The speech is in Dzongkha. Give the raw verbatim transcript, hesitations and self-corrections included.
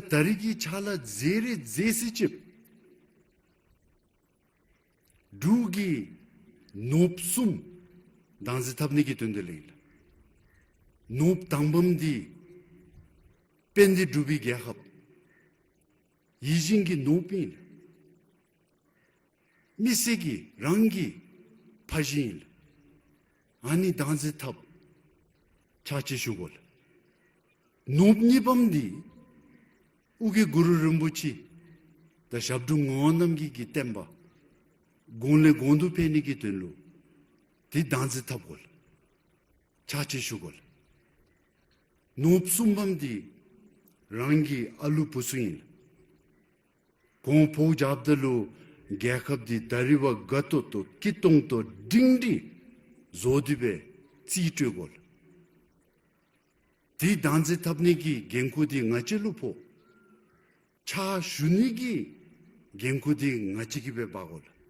ད་རིས་ཀྱི་ཆ་ལ་མཛད་རེ་མཛད་ས་ཅིག་འབྲུག་གི་ནོརབུ་གསུམ་བདག་འཛིན་འཐབ་ནི་གི་དོན་དག་ལས་ཨིན་ལགས། ནོརབུ་དང་པམ་འདི་དཔལ་ལྡན་འབྲུག་པའི་རྒྱལ་ཁབ་ཡིད་བཞིན་གྱི་ནོརབུ་ཨིན་ལགས། མི་སེར་གྱི་རང་གི་ཕ་གཞིས་ཨིན་ལགས། ཨ་ནི་བདག་འཛིན་འཐབ་ཕྱག་ཕྱིད་ཞུ་དགོ་ལགས། ནོརབུ་གཉིས་པམ་འདི་ཨོ་རྒྱན་གུ་རུ་རིན་པོ་ཆེ་དང་ཞབས་དྲུང་ངག་དབང་རྣམ་རྒྱལ་གྱི་བསྟན་པ་གོང་ལས་གོང་དུ་འཕེལ་ནི་གི་དོན་ལུ་འདི་བདག་འཛིན་འཐབ་དགོ་ལགས། ཕྱག་ཕྱིད་ཞུ་དགོ་ལགས། ནོརབུ་གསུམ་པམ་འདི་རང་གི་ཨ་ལུ་བུ་ཚུ་ཨིན་ལགས། ཁོང་ཕོཝ་རྒྱབ་ད་ལུ་རྒྱལ་ཁབ་འདི་ད་རིས་བ་དགའ་ཏོག་ཏོ་སྐྱིད་ཏོང་ཏོ་སྒྲིང་སྒྲི་བཟོ་སྟེ་སྦེ་རྩིས་སྤྲོད་དགོ་ལགས། འདི་བདག་འཛིན་འཐབ་ནི་གི་འགན་ཁུར་འདི་ང་བཅས་ལུ་ཕོག། ཕྱག་ཞུ་ནི་གི་འགན་ཁུར་འདི་ང་བཅས་ཀྱིས་སྦེ་འབག་དགོ་ལགས།